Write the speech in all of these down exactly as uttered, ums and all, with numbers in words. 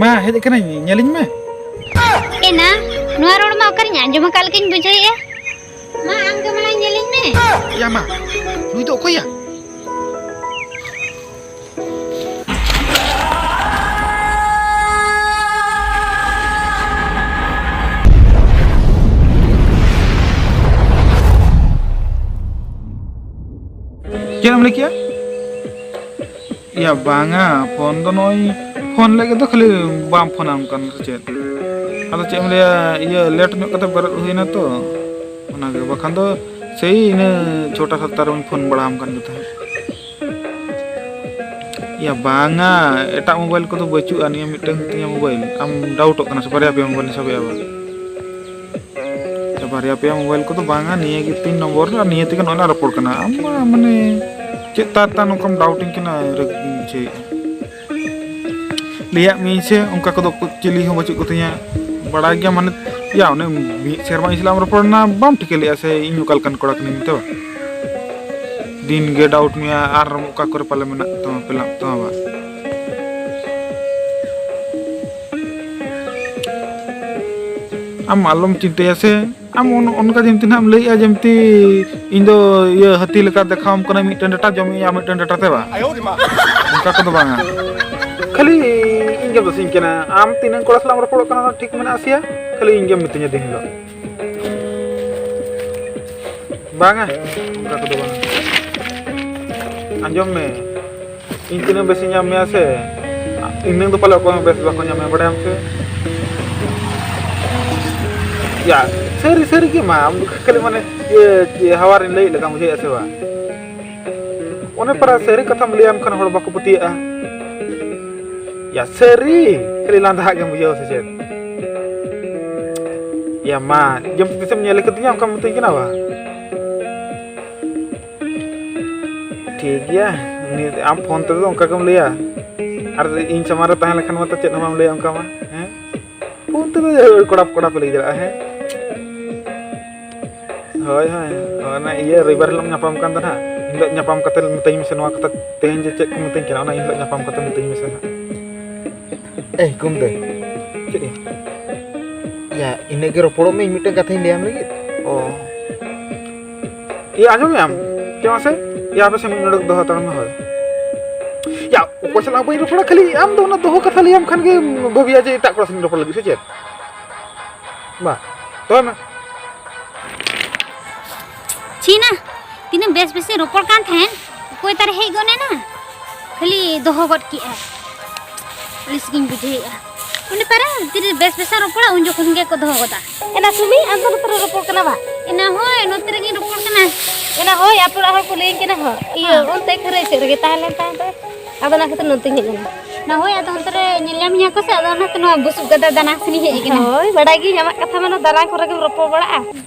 ᱢᱟ, ᱦᱮᱡ ᱟᱠᱟᱱᱟᱹᱧ, ᱧᱮᱞᱤᱧ ᱢᱮ᱾ ᱮᱱᱟ, ᱱᱚᱣᱟ ᱨᱚᱲ ᱢᱟ ᱚᱠᱟᱨᱮᱧ ᱟᱸᱡᱚᱢ ᱟᱠᱟᱫ ᱞᱮᱠᱟᱧ ᱵᱩᱡᱷᱟᱹᱣᱮᱫᱼᱟ᱾ ᱢᱟ, ᱟᱢ ᱜᱮ ᱢᱟᱲᱟᱝ ᱧᱮᱞᱤᱧ ᱢᱮ᱾ ᱭᱟ ᱢᱟ, ᱱᱩᱭ ᱫᱚ ᱚᱠᱚᱭᱟ? ᱪᱮᱫ ᱮᱢ ᱞᱟᱹᱭ ᱠᱮᱜᱼᱟ? ᱭᱟ ᱵᱟᱝᱟ, ᱯᱷᱳᱱ ᱫᱚ ᱱᱚᱜᱼᱚᱭ ᱯᱷᱳᱱ ᱞᱟᱹᱜᱤᱫ ᱫᱚ ᱠᱷᱟᱹᱞᱤ ᱵᱟᱢ ᱯᱷᱳᱱᱟᱢ ᱠᱟᱱᱟ ᱥᱮ ᱪᱮᱫ? ᱟᱫᱚ ᱪᱮᱫ ᱮᱢ ᱞᱟᱹᱭᱟ, ᱤᱭᱟᱹ, ᱞᱮᱴ ᱧᱚᱜ ᱠᱟᱛᱮ ᱵᱮᱨᱮᱫ ᱦᱩᱭᱱᱟ ᱛᱚ, ᱚᱱᱟᱜᱮ᱾ ᱵᱟᱠᱷᱟᱱ ᱫᱚ ᱥᱮᱭ ᱤᱱᱟᱹ ᱪᱷᱚᱴᱟ ᱥᱟᱛᱴᱟ ᱨᱮᱢ ᱯᱷᱳᱱ ᱵᱟᱲᱟ ᱟᱢ ᱠᱟᱱ ᱜᱮ ᱛᱟᱦᱮᱸᱫ᱾ ᱭᱟ ᱵᱟᱝᱟ, ᱮᱴᱟᱜ ᱢᱳᱵᱟᱭᱤᱞ ᱠᱚᱫᱚ ᱵᱟᱹᱪᱩᱜᱼᱟ, ᱱᱤᱭᱟᱹ ᱢᱤᱫᱴᱟᱝ ᱜᱮᱛᱤᱧᱟ ᱢᱳᱵᱟᱭᱤᱞ᱾ ᱟᱢ ᱰᱟᱣᱩᱴᱚᱜ ᱠᱟᱱᱟ ᱥᱮ ᱵᱟᱨᱭᱟ ᱯᱮᱭᱟ ᱢᱳᱵᱟᱭᱤᱞ ᱥᱟᱵᱮᱜᱼᱟ ᱵᱟᱝ? ᱵᱟᱨᱭᱟ ᱯᱮᱭᱟ ᱢᱳᱵᱟᱭᱤᱞ ᱠᱚᱫᱚ ᱵᱟᱝᱟ, ᱱᱤᱭᱟᱹ ᱜᱮ ᱛᱤᱱ ᱱᱚᱢᱵᱚᱨ ᱟᱨ ᱱᱤᱭᱟᱹ ᱛᱮᱜᱮ ᱱᱚᱜᱼᱚᱭ ᱞᱟᱝ ᱨᱚᱯᱚᱲ ᱠᱟᱱᱟ᱾ ᱟᱢ ᱢᱟ ᱢᱟᱱᱮ ᱪᱮᱫ ᱛᱟᱨ ᱛᱟᱨ ᱱᱚᱝᱠᱟᱢ ᱰᱟᱣᱩᱴᱤᱧ ᱠᱟᱱᱟ, ᱨᱟᱹᱜᱤᱧ ᱵᱩᱡᱷᱟᱹᱣᱮᱫᱼᱟ᱾ ᱞᱟᱹᱭᱟᱫ ᱢᱤᱭᱟᱹᱧ ᱥᱮ, ᱚᱱᱠᱟ ᱠᱚᱫᱚ ᱪᱤᱞᱤ ᱦᱚᱸ ᱵᱟᱹᱪᱩᱜ ᱠᱚᱛᱤᱧᱟ᱾ ᱵᱟᱲᱟᱭ ᱜᱮᱭᱟ ᱢᱟᱱᱮ, ᱭᱟ, ᱚᱱᱮ ᱢᱤᱫ ᱥᱮᱨᱢᱟ ᱤᱧ ᱥᱟᱞᱟᱜ ᱮᱢ ᱨᱚᱯᱚᱲ ᱞᱮᱱᱟ, ᱵᱟᱢ ᱴᱷᱤᱠᱟᱹ ᱞᱮᱫᱼᱟ ᱥᱮ ᱤᱧ ᱚᱠᱟ ᱞᱮᱠᱟᱱ ᱠᱚᱲᱟ ᱠᱟᱹᱱᱟᱹᱧ ᱢᱮᱱᱛᱮ ᱵᱟᱝ? ᱫᱤᱱ ᱜᱮ ᱰᱟᱣᱩᱴ ᱢᱮᱭᱟ ᱟᱨ ᱚᱠᱟ ᱠᱚᱨᱮ ᱯᱟᱞᱮ ᱢᱮᱱᱟᱜ ᱛᱟᱢᱟ, ᱯᱮᱞᱟᱜ ᱛᱟᱢᱟ ᱵᱟᱝ? ᱟᱢ ᱟᱞᱚᱢ ᱪᱤᱱᱛᱟᱹᱭᱟ ᱥᱮ, ᱟᱢ ᱚᱱ-, ᱚᱱᱠᱟ ᱡᱮᱢᱛᱤ ᱱᱟᱦᱟᱜ ᱮᱢ ᱞᱟᱹᱭᱮᱜᱼᱟ, ᱡᱮᱢᱛᱤ ᱤᱧ ᱫᱚ ᱤᱭᱟᱹ ᱦᱟᱹᱛᱤ ᱞᱮᱠᱟ ᱫᱮᱠᱷᱟᱣᱟᱢ ᱠᱟᱱᱟ, ᱢᱤᱫᱴᱮᱱ ᱰᱟᱴᱟ ᱡᱚᱢᱮᱜᱼᱟ, ᱢᱤᱫᱴᱮᱱ ᱰᱟᱴᱟ ᱛᱮ ᱵᱟᱝ? ᱚᱱᱠᱟ ᱠᱚᱫᱚ ᱵᱟᱝᱟ᱾ ᱠᱷᱟᱹᱞᱤ ᱤᱧ ᱜᱮᱢ ᱫᱳᱥᱤᱧ ᱠᱟᱱᱟ᱾ ᱟᱢ ᱛᱤᱱᱟᱹᱜ ᱠᱚᱲᱟ ᱥᱟᱞᱟᱜ ᱮᱢ ᱨᱚᱯᱚᱲᱚᱜ ᱠᱟᱱᱟ, ᱚᱱᱟ ᱴᱷᱤᱠ ᱢᱮᱱᱟᱜᱼᱟ ᱥᱮᱭᱟ? ᱠᱷᱟᱹᱞᱤ ᱤᱧ ᱜᱮᱢ ᱢᱤᱛᱟᱹᱧᱟ ᱫᱤᱱ ᱦᱤᱞᱳᱜ᱾ ᱵᱟᱝᱟ, ᱚᱱᱠᱟ ᱠᱚᱫᱚ ᱵᱟᱝᱟ᱾ ᱟᱸᱡᱚᱢ ᱢᱮ, ᱤᱧ ᱛᱤᱱᱟᱹᱜ ᱵᱮᱥᱤᱧ ᱧᱟᱢ ᱢᱮᱭᱟ ᱥᱮ, ᱤᱱᱟᱹᱝ ᱫᱚ ᱯᱟᱞᱮ ᱚᱠᱚᱭ ᱦᱚᱸ ᱵᱮᱥ ᱵᱟᱠᱚ ᱧᱟᱢ ᱢᱮᱭᱟ, ᱵᱟᱲᱟᱭᱟᱢ ᱥᱮ? ᱭᱟ, ᱥᱟᱹᱨᱤ, ᱥᱟᱹᱨᱤ ᱜᱮ ᱢᱟ, ᱟᱢ ᱫᱚ ᱠᱷᱟᱹᱞᱤ ᱢᱟᱱᱮ ᱤᱭᱟᱹ, ᱪᱮᱫ ᱦᱟᱣᱟ ᱨᱮᱧ ᱞᱟᱹᱭᱮᱫ ᱞᱮᱠᱟᱢ ᱵᱩᱡᱷᱟᱹᱣᱮᱫᱼᱟ ᱥᱮ ᱵᱟᱝ? ᱚᱱᱮ ᱯᱟᱨᱟ ᱥᱟᱹᱨᱤ ᱠᱟᱛᱷᱟᱢ ᱞᱟᱹᱭᱟᱢ ᱠᱷᱟᱱ ᱦᱚᱲ ᱵᱟᱠᱚ ᱯᱟᱹᱛᱭᱟᱹᱜᱼᱟ᱾ ᱭᱟ, ᱥᱟᱹᱨᱤ, ᱠᱷᱟᱹᱞᱤ ᱞᱟᱸᱫᱟ ᱦᱟᱜ ᱜᱮᱢ ᱵᱩᱡᱷᱟᱹᱣᱟ ᱥᱮ ᱪᱮᱫ? ᱭᱟ ᱢᱟ, ᱡᱚᱢ ᱛᱤᱥᱮᱢ ᱧᱮᱞ ᱠᱟᱫᱤᱧᱟ ᱚᱱᱠᱟᱢ ᱢᱤᱛᱟᱹᱧ ᱠᱟᱱᱟ ᱵᱟᱝ? ᱴᱷᱤᱠ ᱜᱮᱭᱟ, ᱩᱱᱤ ᱟᱢ ᱯᱷᱳᱱ ᱛᱮᱫᱚ ᱚᱱᱠᱟ ᱜᱮᱢ ᱞᱟᱹᱭᱟ, ᱟᱨ ᱤᱧ ᱥᱟᱢᱟᱝ ᱨᱮ ᱛᱟᱦᱮᱸ ᱞᱮᱠᱷᱟᱱ ᱢᱟᱛᱚ ᱪᱮᱫ ᱦᱚᱸ ᱵᱟᱢ ᱞᱟᱹᱭᱟ ᱚᱱᱠᱟ ᱢᱟ, ᱦᱮᱸ? ᱯᱷᱳᱱ ᱛᱮᱫᱚ ᱠᱚᱲᱟ, ᱠᱚᱲᱟ ᱯᱮ ᱞᱟᱹᱭ ᱫᱟᱲᱮᱭᱟᱜᱼᱟ, ᱦᱮᱸ? ᱦᱳᱭ, ᱦᱳᱭ, ᱚᱱᱟ ᱤᱭᱟᱹ ᱨᱚᱵᱤᱵᱟᱨ ᱦᱤᱞᱳᱜ ᱧᱟᱯᱟᱢ ᱠᱟᱱ ᱫᱚ ᱱᱟᱦᱟᱜ, ᱮᱱ ᱦᱤᱞᱳᱜ ᱧᱟᱯᱟᱢ ᱠᱟᱛᱮ ᱢᱤᱛᱟᱹᱧ ᱢᱮᱥᱮ ᱱᱚᱣᱟ ᱠᱟᱛᱷᱟ, ᱛᱮᱦᱮᱧ ᱡᱮ ᱪᱮᱫ ᱠᱚ ᱢᱤᱛᱟᱹᱧ ᱠᱟᱱᱟ, ᱚᱱᱟ ᱮᱱ ᱦᱤᱞᱳᱜ ᱧᱟᱯᱟᱢ ᱠᱟᱛᱮ ᱢᱤᱛᱟᱹᱧ ᱢᱮᱥᱮ ᱱᱟᱦᱟᱜ᱾ ᱮᱭ ᱜᱩᱢᱫᱟᱹ, ᱪᱮᱫ ᱭᱟ? ᱭᱟ, ᱤᱱᱟᱹᱜ ᱜᱮ ᱨᱚᱯᱚᱲᱚᱜ ᱢᱮ, ᱤᱧ ᱢᱤᱫᱴᱟᱝ ᱠᱟᱛᱷᱟᱧ ᱞᱟᱹᱭᱟᱢ ᱞᱟᱹᱜᱤᱫ᱾ ᱚ᱾ ᱤᱭᱟᱹ, ᱟᱸᱡᱚᱢᱮᱜ ᱟᱢ? ᱪᱮᱫ ᱢᱟᱥᱮ? ᱭᱟ, ᱦᱟᱯᱮ ᱥᱮ ᱢᱤᱫ ᱱᱚᱰᱮᱠ ᱫᱚᱦᱚ ᱦᱟᱛᱟᱲ ᱢᱮ, ᱦᱳᱭ᱾ ᱭᱟ, ᱚᱠᱚᱭ ᱥᱟᱞᱟᱜ ᱵᱟᱹᱧ ᱨᱚᱯᱚᱲᱟ, ᱠᱷᱟᱹᱞᱤ ᱟᱢ ᱫᱚ ᱚᱱᱟ ᱫᱚᱦᱚ ᱠᱟᱛᱷᱟ ᱞᱟᱹᱭᱟᱢ ᱠᱷᱟᱱ ᱜᱮ ᱵᱷᱟᱹᱵᱤᱭᱟ ᱡᱮ ᱮᱴᱟᱜ ᱠᱚᱲᱟ ᱥᱟᱞᱟᱜ ᱤᱧ ᱨᱚᱯᱚᱲ ᱞᱟᱹᱜᱤᱫ, ᱥᱮ ᱪᱮᱫ? ᱵᱟ, ᱫᱚᱦᱚᱭ ᱢᱮ᱾ ᱪᱷᱤ ᱱᱟ, ᱛᱤᱱᱟᱹᱜ ᱵᱮᱥ ᱵᱮᱥ ᱤᱧ ᱨᱚᱯᱚᱲ ᱠᱟᱱ ᱛᱟᱦᱮᱸᱱ, ᱚᱠᱚᱭ ᱛᱟᱨᱮ ᱦᱮᱡ ᱜᱚᱫ ᱮᱱᱟ, ᱠᱷᱟᱹᱞᱤ ᱫᱚᱦᱚ ᱜᱚᱫ ᱠᱮᱜᱼᱟᱭ᱾ ᱟᱹᱲᱤᱥ ᱜᱤᱧ ᱵᱩᱡᱷᱟᱹᱣᱮᱫᱼᱟ᱾ ᱚᱸᱰᱮ ᱯᱟᱨᱟ ᱛᱤᱨᱮ ᱵᱮᱥ ᱵᱮᱥ ᱮᱢ ᱨᱚᱯᱚᱲᱟ, ᱩᱱ ᱡᱚᱠᱷᱚᱱ ᱜᱮᱠᱚ ᱫᱚᱦᱚ ᱜᱚᱫᱟ᱾ ᱮᱱᱟ ᱥᱩᱢᱤ, ᱟᱢ ᱫᱚ ᱱᱚᱛᱮ ᱨᱮ ᱨᱚᱯᱚᱲ ᱠᱟᱱᱟ ᱵᱟ? ᱮᱱᱟ ᱦᱳᱭ, ᱱᱚᱛᱮ ᱨᱮᱜᱤᱧ ᱨᱚᱯᱚᱲ ᱠᱟᱱᱟ᱾ ᱮᱱᱟ ᱦᱳᱭ, ᱟᱯᱮ ᱚᱲᱟᱜ ᱦᱚᱲ ᱠᱚ ᱞᱟᱹᱭᱟᱹᱧ ᱠᱟᱱᱟ ᱦᱳᱭ, ᱤᱭᱟᱹ, ᱦᱮᱸ᱾ ᱚᱱᱛᱮ ᱠᱷᱟᱹᱨᱟᱹᱭ ᱥᱮᱫ ᱨᱮᱜᱮ ᱛᱟᱦᱮᱸ ᱞᱮᱱ ᱛᱟᱦᱮᱸ ᱫᱚ᱾ ᱟᱫᱚ ᱚᱱᱟ ᱠᱷᱟᱹᱛᱤᱨ ᱱᱚᱛᱮᱧ ᱦᱮᱡ ᱮᱱᱟ᱾ ᱱᱟ ᱦᱳᱭ, ᱟᱫᱚ ᱚᱱᱛᱮ ᱨᱮ ᱧᱮᱞ ᱧᱟᱢᱤᱧᱟ ᱠᱚ ᱥᱮ, ᱟᱫᱚ ᱚᱱᱟᱛᱮ ᱱᱚᱣᱟ ᱵᱩᱥᱩᱵ ᱜᱟᱫᱟ ᱫᱟᱱᱟ ᱥᱮᱱᱤᱧ ᱦᱮᱡ ᱟᱠᱟᱱᱟ᱾ ᱦᱳᱭ, ᱵᱟᱰᱟᱭ ᱜᱤᱭᱟᱹᱧ ᱟᱢᱟᱜ ᱠᱟᱛᱷᱟ ᱢᱟ ᱱᱚᱣᱟ ᱫᱟᱞᱟᱱ ᱠᱚᱨᱮ ᱜᱮᱢ ᱨᱚᱯᱚᱲ ᱵᱟᱲᱟᱜᱼᱟ᱾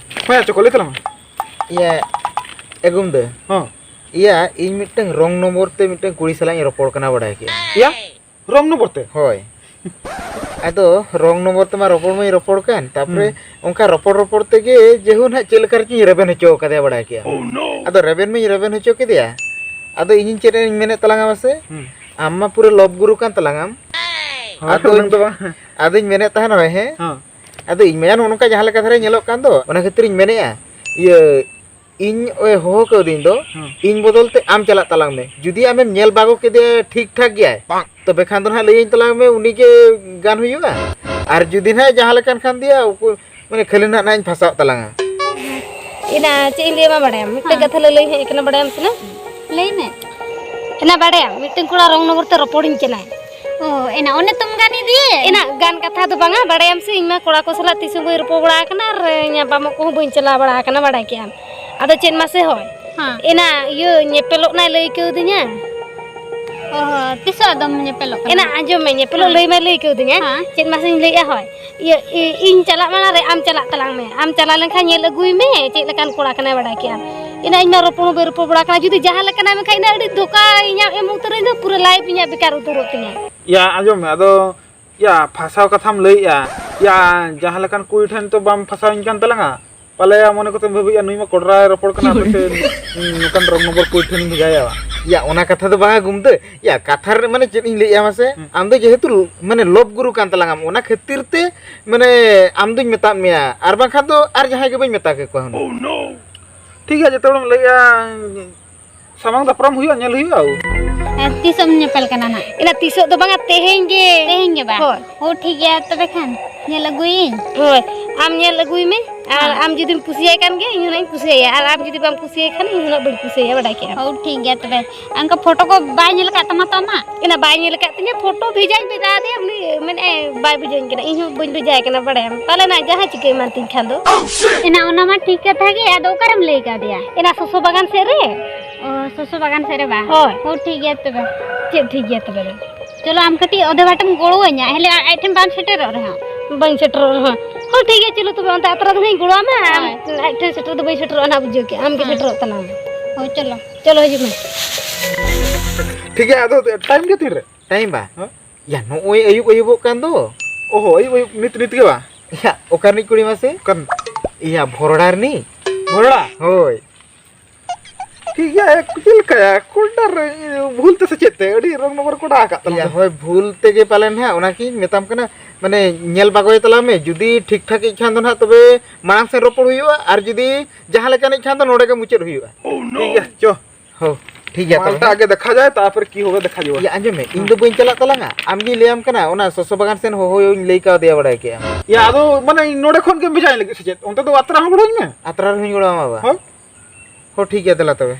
ᱦᱳᱭ, ᱟᱪᱪᱷᱟ, ᱠᱚ ᱞᱟᱹᱭ ᱛᱟᱞᱟᱝ ᱢᱮ᱾ ᱤᱭᱟᱹ, ᱮ ᱜᱩᱢᱫᱟᱹ᱾ ᱦᱚᱸ᱾ ᱤᱭᱟᱹ, ᱤᱧ ᱢᱤᱫᱴᱟᱝ wrong ᱱᱚᱢᱵᱚᱨ ᱛᱮ ᱢᱤᱫᱴᱟᱝ ᱠᱩᱲᱤ ᱥᱟᱞᱟᱜ ᱤᱧ ᱨᱚᱯᱚᱲ ᱠᱟᱱᱟ, ᱵᱟᱰᱟᱭ ᱠᱮᱜᱼᱟ᱾ ᱤᱭᱟ? Wrong ᱱᱚᱢᱵᱚᱨ ᱛᱮ? ᱦᱳᱭ᱾ ᱟᱫᱚ wrong ᱱᱚᱢᱵᱚᱨ ᱛᱮᱢᱟ ᱨᱚᱯᱚᱲ ᱢᱟᱧ ᱨᱚᱯᱚᱲ ᱠᱟᱱ, ᱛᱟᱯᱚᱨᱮ ᱦᱩᱸ᱾ ᱚᱱᱠᱟ ᱨᱚᱯᱚᱲ ᱨᱚᱯᱚᱲ ᱛᱮᱜᱮ ᱡᱮᱦᱩᱱ ᱦᱟᱸᱜ ᱪᱮᱫ ᱞᱮᱠᱟ ᱨᱮᱪᱚᱧ ᱨᱮᱵᱮᱱ ᱦᱚᱪᱚ ᱠᱟᱫᱮᱭᱟ, ᱵᱟᱲᱟᱭ ᱠᱮᱜᱼᱟ᱾ Oh no! ᱟᱫᱚ ᱨᱮᱵᱮᱱ ᱢᱟᱧ ᱨᱮᱵᱮᱱ ᱦᱚᱪᱚ ᱠᱮᱫᱮᱭᱟ᱾ ᱟᱫᱚ ᱤᱧᱤᱧ ᱪᱮᱫ ᱤᱧ ᱢᱮᱱᱮᱫ ᱛᱟᱞᱟᱝᱟ ᱢᱟᱥᱮ? ᱦᱩᱸ᱾ ᱟᱢ ᱢᱟ ᱯᱩᱨᱟᱹ love ᱜᱩᱨᱩ ᱠᱟᱱ ᱛᱟᱞᱟᱝᱟᱢ᱾ ᱦᱳᱭ, ᱟᱫᱚ ᱩᱱᱟᱹᱝ ᱫᱚ ᱵᱟᱝ᱾ ᱟᱫᱚᱧ ᱢᱮᱱᱮᱫ ᱛᱟᱦᱮᱱ ᱦᱳᱭ, ᱦᱮᱸ? ᱦᱚᱸ᱾ ᱟᱫᱚ ᱤᱧ ᱢᱟ ᱱᱚᱜᱼᱚ ᱱᱚᱝᱠᱟ ᱡᱟᱦᱟᱸ ᱞᱮᱠᱟ ᱫᱷᱟᱨᱟ ᱧᱮᱞᱚᱜ ᱠᱟᱱ ᱫᱚ, ᱚᱱᱟ ᱠᱷᱟᱹᱛᱤᱨᱤᱧ ᱢᱮᱱᱮᱫᱼᱟ, ᱤᱭᱟᱹ, ᱤᱧ ᱚᱭ ᱦᱚᱦᱚ ᱠᱟᱹᱣᱫᱤᱧ ᱫᱚ, ᱦᱚᱸ᱾ ᱤᱧ ᱵᱚᱫᱚᱞ ᱛᱮ ᱟᱢ ᱪᱟᱞᱟᱜ ᱛᱟᱞᱟᱝ ᱢᱮ᱾ ᱡᱩᱫᱤ ᱟᱢᱮᱢ ᱧᱮᱞ ᱵᱟᱜᱚ ᱠᱮᱫᱮᱭᱟ ᱴᱷᱤᱠ ᱴᱷᱟᱠ ᱜᱮᱭᱟᱭ, ᱵᱟᱝ᱾ ᱛᱚᱵᱮ ᱠᱷᱟᱱ ᱫᱚ ᱱᱟᱦᱟᱜ ᱞᱟᱹᱭᱟᱹᱧ ᱛᱟᱞᱟᱝ ᱢᱮ, ᱩᱱᱤ ᱜᱮ ᱜᱟᱱ ᱦᱩᱭᱩᱜᱼᱟ᱾ ᱟᱨ ᱡᱩᱫᱤ ᱱᱟᱦᱟᱜ ᱡᱟᱦᱟᱸ ᱞᱮᱠᱟᱱ ᱠᱷᱟᱱ ᱫᱚᱭᱟ, ᱩᱠᱩ-, ᱢᱟᱱᱮ ᱠᱷᱟᱹᱞᱤ ᱱᱟᱦᱟᱜ, ᱱᱟᱦᱟᱜ ᱤᱧ ᱯᱷᱟᱥᱟᱣ ᱛᱟᱞᱟᱝᱟ᱾ ᱮᱱᱟ ᱪᱮᱫ ᱤᱧ ᱞᱟᱹᱭᱟᱢᱟ ᱵᱟᱲᱟᱭᱟᱢ? ᱢᱤᱫᱴᱮᱡ ᱦᱮᱸ᱾ ᱠᱟᱛᱷᱟ ᱞᱟᱹᱞᱟᱹᱭ ᱦᱮᱡ ᱠᱟᱱᱟ, ᱵᱟᱲᱟᱭᱟᱢ ᱥᱮ ᱱᱟ? ᱞᱟᱹᱭ ᱢᱮ᱾ ᱮᱱᱟ ᱵᱟᱲᱟᱭᱟᱢ, ᱢᱤᱫᱴᱮᱱ ᱠᱚᱲᱟ wrong ᱱᱚᱢᱵᱚᱨ ᱛᱮ ᱨᱚᱯᱚᱲᱤᱧ ᱠᱟᱱᱟᱭ᱾ ᱚ, ᱮᱱᱟ ᱚᱱᱮ ᱛᱚᱢ ᱜᱟᱱ ᱤᱫᱤᱭᱮ᱾ ᱮᱱᱟ ᱜᱟᱱ ᱠᱟᱛᱷᱟ ᱫᱚ ᱵᱟᱝᱟ, ᱵᱟᱲᱟᱭᱟᱢ ᱥᱮ ᱤᱧ ᱢᱟ ᱠᱚᱲᱟ ᱠᱚ ᱥᱟᱞᱟᱜ ᱛᱤᱥ ᱦᱚᱸ ᱵᱟᱹᱧ ᱨᱚᱯᱚᱲ ᱵᱟᱲᱟ ᱟᱠᱟᱱᱟ ᱟᱨ ᱧᱟᱯᱟᱢᱚᱜ ᱠᱚᱦᱚᱸ ᱵᱟᱹᱧ ᱪᱟᱞᱟᱣ ᱵᱟᱲᱟ ᱟᱠᱟᱱᱟ, ᱵᱟᱲᱟᱭ ᱠᱮᱜᱼᱟᱢ᱾ ᱟᱫᱚ ᱪᱮᱫ ᱢᱟᱥᱮ ᱦᱚᱭ? ᱦᱮᱸ᱾ ᱮᱱᱟ ᱤᱭᱟᱹ ᱧᱮᱯᱮᱞᱚᱜ ᱱᱟᱭ ᱞᱟᱹᱭ ᱠᱟᱹᱣᱫᱤᱧᱟ᱾ ᱚ ᱦᱚᱸ, ᱛᱤᱥᱚᱜ ᱟᱫᱚᱢ ᱧᱮᱯᱮᱞᱚᱜ ᱠᱟᱱᱟ? ᱮᱱᱟ ᱟᱸᱡᱚᱢ ᱢᱮ, ᱧᱮᱯᱮᱞᱚᱜ ᱦᱮᱸ᱾ ᱞᱟᱹᱭ ᱢᱟᱭ ᱞᱟᱹᱭ ᱠᱟᱹᱣᱫᱤᱧᱟ᱾ ᱦᱮᱸ᱾ ᱪᱮᱫ ᱢᱟᱥᱮᱧ ᱞᱟᱹᱭᱮᱜᱼᱟ ᱦᱚᱭ? ᱤᱭᱟᱹ, ᱤ-, ᱤᱧ ᱪᱟᱞᱟᱜ ᱢᱟᱲᱟᱝ ᱨᱮ ᱟᱢ ᱪᱟᱞᱟᱜ ᱛᱟᱞᱟᱝ ᱢᱮ᱾ ᱟᱢ ᱪᱟᱞᱟᱣ ᱞᱮᱱᱠᱷᱟᱱ ᱧᱮᱞ ᱟᱹᱜᱩᱭ ᱢᱮ ᱪᱮᱫ ᱞᱮᱠᱟᱱ ᱠᱚᱲᱟ ᱠᱟᱱᱟᱭ, ᱵᱟᱲᱟᱭ ᱠᱮᱜᱼᱟᱢ᱾ ᱮᱱᱟ ᱤᱧ ᱢᱟ ᱨᱚᱯᱚᱲ ᱦᱚᱸ ᱵᱟᱹᱧ ᱨᱚᱯᱚᱲ ᱵᱟᱲᱟ ᱠᱟᱱᱟ᱾ ᱡᱩᱫᱤ ᱡᱟᱦᱟᱸ ᱞᱮᱠᱟᱱᱟᱜ ᱢᱮᱱᱠᱷᱟᱱ ᱤᱧ ᱫᱚ ᱟᱹᱰᱤ ᱫᱷᱳᱠᱟ ᱤᱧᱟᱹᱜ ᱮᱢ ᱩᱛᱟᱹᱨᱟᱹᱧ ᱫᱚ, ᱯᱩᱨᱟᱹ life ᱤᱧᱟᱹᱜ ᱵᱮᱠᱟᱨ ᱩᱛᱟᱹᱨᱚᱜ ᱛᱤᱧᱟᱹ᱾ ᱭᱟ, ᱟᱸᱡᱚᱢ ᱢᱮ, ᱟᱫᱚ ᱭᱟ, ᱯᱷᱟᱥᱟᱣ ᱠᱟᱛᱷᱟᱢ ᱞᱟᱹᱭᱮᱜᱼᱟ᱾ ᱭᱟ, ᱡᱟᱦᱟᱸ ᱞᱮᱠᱟᱱ ᱠᱩᱲᱤ ᱴᱷᱮᱱ ᱛᱚ ᱵᱟᱢ ᱯᱷᱟᱥᱟᱣᱤᱧ ᱠᱟᱱ ᱛᱟᱞᱟᱝᱟ᱾ ᱯᱟᱞᱮ ᱢᱚᱱᱮ ᱠᱚᱛᱮᱢ ᱵᱷᱟᱹᱵᱤᱭᱮᱜᱼᱟ, ᱱᱩᱭ ᱢᱟ ᱠᱚᱰᱨᱟᱭ ᱨᱚᱯᱚᱲ ᱠᱟᱱᱟ, ᱦᱟᱯᱮ ᱥᱮ ᱱᱚᱝᱠᱟᱱ ᱨᱚᱝ ᱱᱚᱢᱵᱚᱨ ᱠᱩᱲᱤ ᱴᱷᱮᱱᱤᱧ ᱵᱷᱮᱡᱟᱭᱟ᱾ ᱭᱟ, ᱚᱱᱟ ᱠᱟᱛᱷᱟ ᱫᱚ ᱵᱟᱝᱟ ᱜᱩᱢᱫᱟᱹ᱾ ᱭᱟ, ᱠᱟᱛᱷᱟ ᱨᱮ ᱢᱟᱱᱮ ᱪᱮᱫ ᱤᱧ ᱞᱟᱹᱭᱮᱜᱼᱟ ᱢᱟᱥᱮ? ᱦᱩᱸ᱾ ᱟᱢ ᱫᱚ ᱡᱮᱦᱮᱛᱩ ᱢᱟᱱᱮ ᱞᱚᱵ ᱜᱩᱨᱩ ᱠᱟᱱ ᱛᱟᱞᱟᱝᱟᱢ, ᱚᱱᱟ ᱠᱷᱟᱹᱛᱤᱨ ᱛᱮ ᱢᱟᱱᱮ ᱟᱢ ᱫᱩᱧ ᱢᱮᱛᱟᱫ ᱢᱮᱭᱟ, ᱟᱨ ᱵᱟᱝᱠᱷᱟᱱ ᱫᱚ ᱟᱨ ᱡᱟᱦᱟᱸᱭ ᱜᱮ ᱵᱟᱹᱧ ᱢᱮᱛᱟ ᱠᱮᱠᱚᱣᱟ ᱦᱩᱱᱟᱹᱝ᱾ ᱴᱷᱤᱠ ᱜᱮᱭᱟ, ᱡᱚᱛᱚ ᱦᱚᱲᱮᱢ ᱞᱟᱹᱭᱮᱜᱼᱟ, ᱥᱟᱢᱟᱝ ᱫᱟᱯᱨᱟᱢ ᱦᱩᱭᱩᱜᱼᱟ, ᱧᱮᱞ ᱦᱩᱭᱩᱜᱼᱟ᱾ ᱟᱨ ᱛᱤᱥᱚᱜ ᱮᱢ ᱧᱮᱯᱮᱞ ᱠᱟᱱᱟ ᱱᱟᱜ? ᱮᱱᱟ ᱛᱤᱥᱚᱜ ᱫᱚ ᱵᱟᱝᱟ, ᱛᱮᱦᱮᱧ ᱜᱮ᱾ ᱛᱮᱦᱮᱧ ᱜᱮ ᱵᱟ? ᱦᱳᱭ᱾ ᱚ, ᱴᱷᱤᱠ ᱜᱮᱭᱟ, ᱛᱚᱵᱮ ᱠᱷᱟᱱ ᱧᱮᱞ ᱟᱹᱜᱩᱭᱤᱧ᱾ ᱦᱳᱭ, ᱟᱢ ᱧᱮᱞ ᱟᱹᱜᱩᱭ ᱢᱮ, ᱟᱨ ᱦᱮᱸ᱾ ᱟᱢ ᱡᱩᱫᱤᱢ ᱠᱩᱥᱤᱭᱟᱭ ᱠᱟᱱ ᱜᱮᱭᱟ, ᱤᱧ ᱦᱚᱸ ᱱᱟᱜ ᱤᱧ ᱠᱩᱥᱤᱭᱟᱭᱟ, ᱟᱨ ᱟᱢ ᱡᱩᱫᱤ ᱵᱟᱢ ᱠᱩᱥᱤᱭᱟᱭ ᱠᱷᱟᱱ, ᱤᱧ ᱦᱚᱸ ᱱᱟᱜ ᱵᱟᱹᱧ ᱠᱩᱥᱤᱭᱟᱭᱟ, ᱵᱟᱰᱟᱭ ᱠᱮᱜᱼᱟᱢ᱾ ᱚ, ᱴᱷᱤᱠ ᱜᱮᱭᱟ ᱛᱚᱵᱮ᱾ ᱚᱱᱠᱟ ᱯᱷᱳᱴᱳ ᱠᱚ ᱵᱟᱭ ᱧᱮᱞ ᱟᱠᱟᱫ ᱛᱟᱢᱟ ᱛᱚ ᱟᱢᱟᱜ? ᱮᱱᱟ ᱵᱟᱭ ᱧᱮᱞ ᱟᱠᱟᱫ ᱛᱤᱧᱟᱹ, ᱯᱷᱳᱴᱳ ᱵᱷᱮᱡᱟᱧ ᱵᱷᱮᱡᱟ ᱟᱫᱮᱭᱟ, ᱩᱱᱤ ᱢᱮᱱᱮᱫᱼᱟᱭ ᱵᱟᱭ ᱵᱷᱮᱡᱟᱧ ᱠᱟᱱᱟ, ᱤᱧ ᱦᱚᱸ ᱵᱟᱹᱧ ᱵᱷᱮᱡᱟᱭ ᱠᱟᱱᱟ, ᱵᱟᱲᱟᱭᱟᱢ᱾ ᱯᱟᱞᱮ ᱱᱟᱜ ᱡᱟᱦᱟᱸ ᱪᱤᱠᱟᱹ ᱮᱢᱟᱱ ᱛᱤᱧ ᱠᱷᱟᱱ ᱫᱚ᱾ ᱮᱱᱟ ᱚᱱᱟ ᱢᱟ ᱴᱷᱤᱠ ᱠᱟᱛᱷᱟ ᱜᱮ, ᱟᱫᱚ ᱚᱠᱟᱨᱮᱢ ᱞᱟᱹᱭ ᱠᱟᱣᱫᱮᱭᱟ? ᱮᱱᱟ ᱥᱚᱥᱚ ᱵᱟᱜᱟᱱ ᱥᱮᱫ ᱨᱮ᱾ ᱚ, ᱥᱚᱥᱚ ᱵᱟᱜᱟᱱ ᱥᱮᱫ ᱨᱮ ᱵᱟ? ᱦᱳᱭ᱾ ᱦᱳ, ᱴᱷᱤᱠ ᱜᱮᱭᱟ ᱛᱚᱵᱮ᱾ ᱪᱮᱫ ᱴᱷᱤᱠ ᱜᱮᱭᱟ ᱛᱚᱵᱮ ᱫᱚ? ᱪᱚᱞᱚ, ᱟᱢ ᱠᱟᱹᱴᱤᱡ ᱚᱫᱷᱮ ᱵᱟᱴᱮᱢ ᱜᱚᱲᱚᱣᱟᱹᱧᱟ, ᱦᱮᱞᱮ ᱟ-, ᱟᱡ ᱴᱷᱮᱱ ᱵᱟᱢ ᱥᱮᱴᱮᱨᱚᱜ ᱨᱮᱦᱚᱸ᱾ ᱵᱟᱹᱧ ᱥᱮᱴᱮᱨᱚᱜ ᱨᱮᱦᱚᱸ᱾ ᱦᱳ, ᱴᱷᱤᱠ ᱜᱮᱭᱟ, ᱪᱚᱞᱚ ᱛᱚᱵᱮ, ᱚᱱᱛᱮ ᱟᱛᱨᱟ ᱫᱚ ᱱᱟᱜ ᱤᱧ ᱜᱚᱲᱚᱣᱟᱢᱟ, ᱟᱢ ᱦᱳᱭ᱾ ᱟᱡ ᱴᱷᱮᱱ ᱥᱮᱴᱮᱨ ᱫᱚ ᱵᱟᱹᱧ ᱥᱮᱴᱮᱨᱚᱜᱼᱟ ᱱᱟᱜ, ᱵᱩᱡᱷᱟᱹᱣ ᱠᱮᱜᱼᱟ, ᱟᱢ ᱜᱮ ᱦᱳᱭ᱾ ᱥᱮᱴᱮᱨᱚᱜ ᱛᱟᱞᱟᱝ ᱢᱮ᱾ ᱦᱳᱭ, ᱪᱚᱞᱚ᱾ ᱪᱚᱞᱚ, ᱦᱤᱡᱩᱜ ᱢᱮ᱾ ᱴᱷᱤᱠ ᱜᱮᱭᱟ, ᱟᱫᱚ ᱴᱟᱭᱤᱢ ᱜᱮ ᱛᱤᱱ ᱨᱮ? ᱴᱟᱭᱤᱢ ᱵᱟ? ᱦᱮᱸ? ᱭᱟ, ᱱᱚᱜᱼᱚᱭ ᱟᱹᱭᱩᱵ ᱟᱹᱭᱩᱵᱚᱜ ᱠᱟᱱ ᱫᱚ᱾ ᱚᱦᱚ, ᱟᱹᱭᱩᱵ ᱟᱹᱭᱩᱵ ᱱᱤᱛ ᱱᱤᱛ ᱜᱮ ᱵᱟ? ᱭᱟ, ᱚᱠᱟ ᱨᱤᱱᱤᱡ ᱠᱩᱲᱤ ᱢᱟᱥᱮ? ᱚᱠᱟᱱ? ᱭᱟ, ᱵᱷᱚᱨᱚᱲᱟ ᱨᱤᱱᱤᱡ᱾ ᱵᱷᱚᱨᱚᱲᱟ? ᱦᱳᱭ᱾ ᱴᱷᱤᱠ ᱜᱮᱭᱟ, ᱮ, ᱪᱮᱫ ᱞᱮᱠᱟᱭᱟ? ᱠᱚᱰᱟᱨ, ᱤᱭᱟᱹ, ᱵᱷᱩᱞ ᱛᱮ ᱥᱮ ᱪᱮᱫ ᱛᱮ? ᱟᱹᱰᱤ ᱨᱚᱝ ᱱᱚᱢᱵᱚᱨ ᱠᱚᱰᱟ ᱟᱠᱟᱫ ᱛᱟᱞᱟᱝ ᱭᱟ, ᱫᱚ᱾ ᱦᱳᱭ, ᱵᱷᱩᱞ ᱛᱮᱜᱮ ᱯᱟᱞᱮᱱ ᱦᱟᱸᱜ, ᱚᱱᱟ ᱜᱤᱧ ᱢᱮᱛᱟᱢ ᱠᱟᱱᱟ᱾ ᱢᱟᱱᱮ, ᱧᱮᱞ ᱵᱟᱜᱚᱭ ᱛᱟᱞᱟᱝ ᱢᱮ, ᱡᱩᱫᱤ ᱴᱷᱤᱠ ᱴᱷᱟᱠ ᱤᱡ ᱠᱷᱟᱱ ᱫᱚ ᱱᱟᱦᱟᱜ, ᱛᱚᱵᱮ ᱢᱟᱲᱟᱝ ᱥᱮᱱ ᱨᱚᱯᱚᱲ ᱦᱩᱭᱩᱜᱼᱟ, ᱟᱨ ᱡᱩᱫᱤ ᱡᱟᱦᱟᱸ ᱞᱮᱠᱟᱱᱤᱡ ᱠᱷᱟᱱ ᱫᱚ ᱱᱚᱰᱮ ᱜᱮ ᱢᱩᱪᱟᱹᱫ ᱦᱩᱭᱩᱜᱼᱟ᱾ ᱴᱷᱤᱠ ᱜᱮᱭᱟ, ᱪᱚ᱾ ᱦᱳ, ᱴᱷᱤᱠ ᱜᱮᱭᱟ ᱛᱚᱵᱮ᱾ ᱢᱟᱞᱴᱟ ᱟᱜᱮ ᱫᱮᱠᱷᱟ ᱡᱟᱭ, ᱛᱟᱨᱯᱚᱨ ᱠᱤ ᱦᱳᱜᱟ ᱫᱮᱠᱷᱟ ᱡᱟᱭ᱾ ᱭᱟ, ᱟᱸᱡᱚᱢ ᱢᱮ, ᱤᱧ ᱫᱚ ᱵᱟᱹᱧ ᱪᱟᱞᱟᱜ ᱛᱟᱞᱟᱝᱟ, ᱟᱢ ᱜᱤᱧ ᱞᱟᱹᱭᱟᱢ ᱠᱟᱱᱟ, ᱚᱱᱟ ᱥᱚᱥᱚ ᱵᱟᱜᱟᱱ ᱥᱮᱱ ᱦᱚᱦᱚᱭᱟᱹᱧ ᱞᱟᱹᱭ ᱠᱟᱣᱫᱮᱭᱟ, ᱵᱟᱲᱟᱭ ᱠᱮᱜᱼᱟᱢ᱾ ᱭᱟ, ᱟᱫᱚ ᱢᱟᱱᱮ ᱤᱧ ᱱᱚᱰᱮ ᱠᱷᱚᱱ ᱜᱮᱢ ᱵᱷᱮᱡᱟᱭ ᱞᱟᱹᱜᱤᱫ ᱥᱮ ᱪᱮᱫ? ᱚᱱᱛᱮ ᱫᱚ ᱟᱛᱨᱟ ᱦᱚᱸ ᱜᱚᱲᱚᱧ ᱢᱮ᱾ ᱟᱛᱨᱟ ᱨᱮᱦᱚᱸᱧ ᱜᱚᱲᱚ ᱟᱢᱟ ᱵᱟ᱾ ᱦᱳᱭ᱾ ᱦᱚᱸ, ᱴᱷᱤᱠ ᱜᱮᱭᱟ, ᱫᱮᱞᱟ ᱛᱚᱵᱮ᱾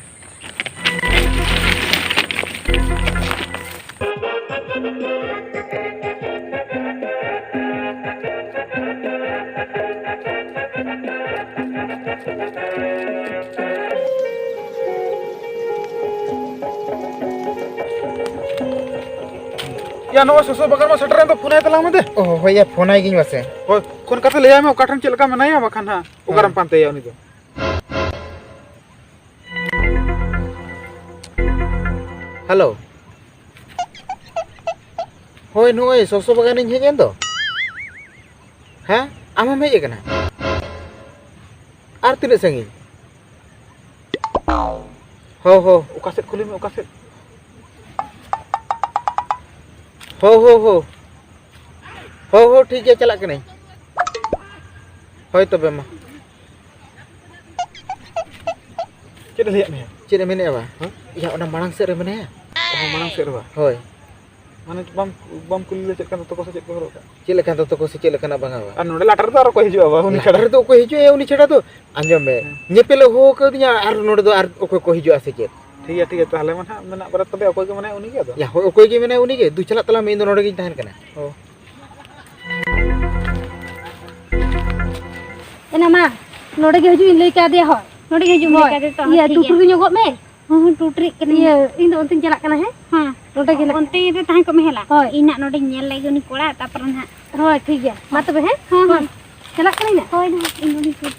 ᱭᱟ, ᱱᱚᱜᱼᱚᱭ ᱥᱚᱥᱚ ᱵᱟᱜᱟᱱ ᱢᱟ ᱥᱮᱴᱮᱨᱮᱱ ᱫᱚ, ᱯᱷᱳᱱ ᱟᱭ ᱛᱟᱞᱟᱝ ᱢᱮ ᱫᱮ᱾ ᱚ, ᱦᱳᱭ ᱭᱟ, ᱯᱷᱳᱱ ᱟᱭ ᱜᱤᱧ ᱢᱟᱥᱮ᱾ ᱦᱳᱭ, ᱯᱷᱳᱱ ᱠᱟᱛᱮ ᱞᱟᱹᱭ ᱟᱭ ᱢᱮ ᱚᱠᱟ ᱴᱷᱮᱱ ᱪᱮᱫ ᱞᱮᱠᱟ ᱢᱮᱱᱟᱭᱟ, ᱵᱟᱠᱷᱟᱱ ᱦᱟᱸᱜ ᱚᱠᱟᱨᱮᱢ ᱦᱮᱸ᱾ ᱯᱟᱱᱛᱮᱭᱟ ᱩᱱᱤ ᱫᱚ᱾ ᱦᱮᱞᱳ᱾ ᱦᱳᱭ, ᱱᱚᱜᱼᱚᱭ ᱥᱚᱥᱚ ᱵᱟᱜᱟᱱᱤᱧ ᱦᱮᱡ ᱮᱱ ᱫᱚ᱾ ᱦᱮᱸ, ᱟᱢ ᱦᱚᱸᱢ ᱦᱮᱡ ᱟᱠᱟᱱᱟ? ᱟᱨ ᱛᱤᱱᱟᱹᱜ ᱥᱟᱺᱜᱤᱧ? ᱦᱚ, ᱦᱚ᱾ ᱚᱠᱟ ᱥᱮᱫ ᱠᱩᱞᱤ ᱢᱮ, ᱚᱠᱟ ᱥᱮᱫ? ᱦᱚ, ᱦᱚ, ᱦᱚ᱾ ᱦᱚ, ᱦᱚ, ᱴᱷᱤᱠ ᱜᱮᱭᱟ, ᱪᱟᱞᱟᱜ ᱠᱟᱹᱱᱟᱹᱧ᱾ ᱦᱳᱭ ᱛᱚᱵᱮ ᱢᱟ᱾ ᱪᱮᱫ ᱮ ᱞᱟᱹᱭᱟᱫ ᱢᱮᱭᱟ? ᱪᱮᱫ ᱮ ᱢᱮᱱᱮᱫᱼᱟ ᱵᱟ? ᱦᱮᱸ? ᱭᱟ, ᱚᱱᱟ ᱢᱟᱲᱟᱝ ᱥᱮᱫ ᱨᱮ ᱢᱮᱱᱟᱭᱟ᱾ ᱚ, ᱢᱟᱲᱟᱝ ᱥᱮᱫ ᱨᱮ ᱵᱟ? ᱦᱳᱭ᱾ ᱢᱟᱱᱮ ᱵᱟᱢ, ᱵᱟᱢ ᱠᱩᱞᱤ ᱞᱮᱫᱮᱭᱟ ᱪᱮᱫ ᱞᱮᱠᱟᱱ ᱫᱚᱛᱚ ᱠᱚ ᱥᱮ ᱪᱮᱫ ᱠᱚ ᱦᱚᱨᱚᱜ ᱠᱟᱜᱼᱟ? ᱪᱮᱫ ᱞᱮᱠᱟᱱ ᱫᱚᱛᱚ ᱠᱚ ᱥᱮ ᱪᱮᱫ ᱞᱮᱠᱟᱱᱟᱜ ᱵᱟᱝᱟ ᱵᱟ? ᱟᱨ ᱱᱚᱰᱮ ᱞᱟᱴᱟ ᱨᱮᱫᱚ ᱟᱨ ᱚᱠᱚᱭ ᱦᱤᱡᱩᱜᱼᱟ ᱵᱟ, ᱩᱱᱤ ᱞᱟᱴᱟ ᱪᱷᱟᱰᱟ? ᱨᱮᱫᱚ ᱚᱠᱚᱭ ᱦᱤᱡᱩᱜᱼᱟ ᱩᱱᱤ ᱪᱷᱟᱰᱟ ᱫᱚ? ᱟᱸᱡᱚᱢ ᱢᱮ, ᱦᱮᱸ᱾ ᱧᱮᱯᱮᱞᱮ ᱦᱚᱦᱚ ᱟᱠᱟᱫᱤᱧᱟ ᱟᱨ ᱱᱚᱰᱮ ᱫᱚ ᱟᱨ ᱚᱠᱚᱭ ᱠᱚ ᱦᱤᱡᱩᱜᱼᱟ ᱥᱮ ᱪᱮᱫ? ᱴᱷᱤᱠ ᱜᱮᱭᱟ, ᱴᱷᱤᱠ ᱜᱮᱭᱟ, ᱛᱟᱦᱚᱞᱮ ᱢᱟ ᱱᱟᱦᱟᱜ ᱢᱮᱱᱟᱜ ᱵᱟᱨᱮᱛ ᱠᱚᱫᱚ ᱚᱠᱚᱭ ᱜᱮ ᱢᱮᱱᱟᱭᱟ ᱩᱱᱤ ᱜᱮ ᱟᱫᱚ? ᱭᱟ, ᱦᱳᱭ, ᱚᱠᱚᱭ ᱜᱮ ᱢᱮᱱᱟᱭᱟ ᱩᱱᱤ ᱜᱮ᱾ ᱫᱩ, ᱪᱟᱞᱟᱜ ᱛᱟᱞᱟᱝ ᱢᱮ, ᱤᱧ ᱫᱚ ᱱᱚᱰᱮ ᱜᱤᱧ ᱛᱟᱦᱮᱱ ᱠᱟᱱᱟ᱾ ᱚ᱾ ᱮᱱᱟ ᱢᱟ, ᱱᱚᱰᱮ ᱜᱮ ᱦᱤᱡᱩᱜ ᱤᱧ ᱞᱟᱹᱭ ᱠᱟᱫᱮᱭᱟ ᱦᱳᱭ᱾ ᱱᱚᱰᱮ ᱜᱮ ᱦᱤᱡᱩᱜ ᱤᱧ ᱞᱟᱹᱭ ᱦᱳᱭ᱾ ᱠᱟᱫᱮᱭᱟ ᱛᱚ, ᱤᱭᱟᱹ, ᱴᱷᱤᱠ ᱜᱮᱭᱟ᱾ ᱴᱩᱴᱩᱨᱤ ᱧᱚᱜᱚᱜ ᱢᱮ᱾ ᱦᱚᱸ, ᱦᱚᱸ, ᱴᱩᱴᱩᱨᱤᱜ ᱠᱟᱹᱱᱟᱹᱧ᱾ ᱤᱭᱟᱹ, ᱤᱧ ᱫᱚ ᱚᱱᱛᱮᱧ ᱪᱟᱞᱟᱜ ᱠᱟᱱᱟ, ᱦᱮᱸ? ᱦᱮᱸ᱾ ᱱᱚᱰᱮ ᱜᱮ ᱱᱟᱜ᱾ ᱚᱱᱛᱮ ᱜᱮ ᱛᱟᱦᱮᱸ ᱠᱚᱜ ᱢᱮ ᱦᱮᱞᱟ᱾ ᱦᱳᱭ᱾ ᱤᱧ ᱱᱟᱜ ᱱᱚᱰᱮᱧ ᱧᱮᱞ ᱞᱮᱜᱮ ᱩᱱᱤ ᱠᱚᱲᱟ, ᱛᱟᱨᱯᱚᱨᱮ ᱱᱟᱜ᱾ ᱦᱳᱭ, ᱴᱷᱤᱠ ᱜᱮᱭᱟ᱾ ᱢᱟ ᱛᱚᱵᱮ, ᱦᱮᱸ? ᱦᱚᱸ, ᱦᱚᱸ᱾ ᱪᱟᱞᱟᱜ ᱠᱟᱹᱱᱟᱹᱧ ᱱᱟᱜ᱾ ᱦᱳᱭ, ᱱᱟᱜ, ᱤᱧ ᱱᱚᱰᱮᱧ ᱥᱩᱨ᱾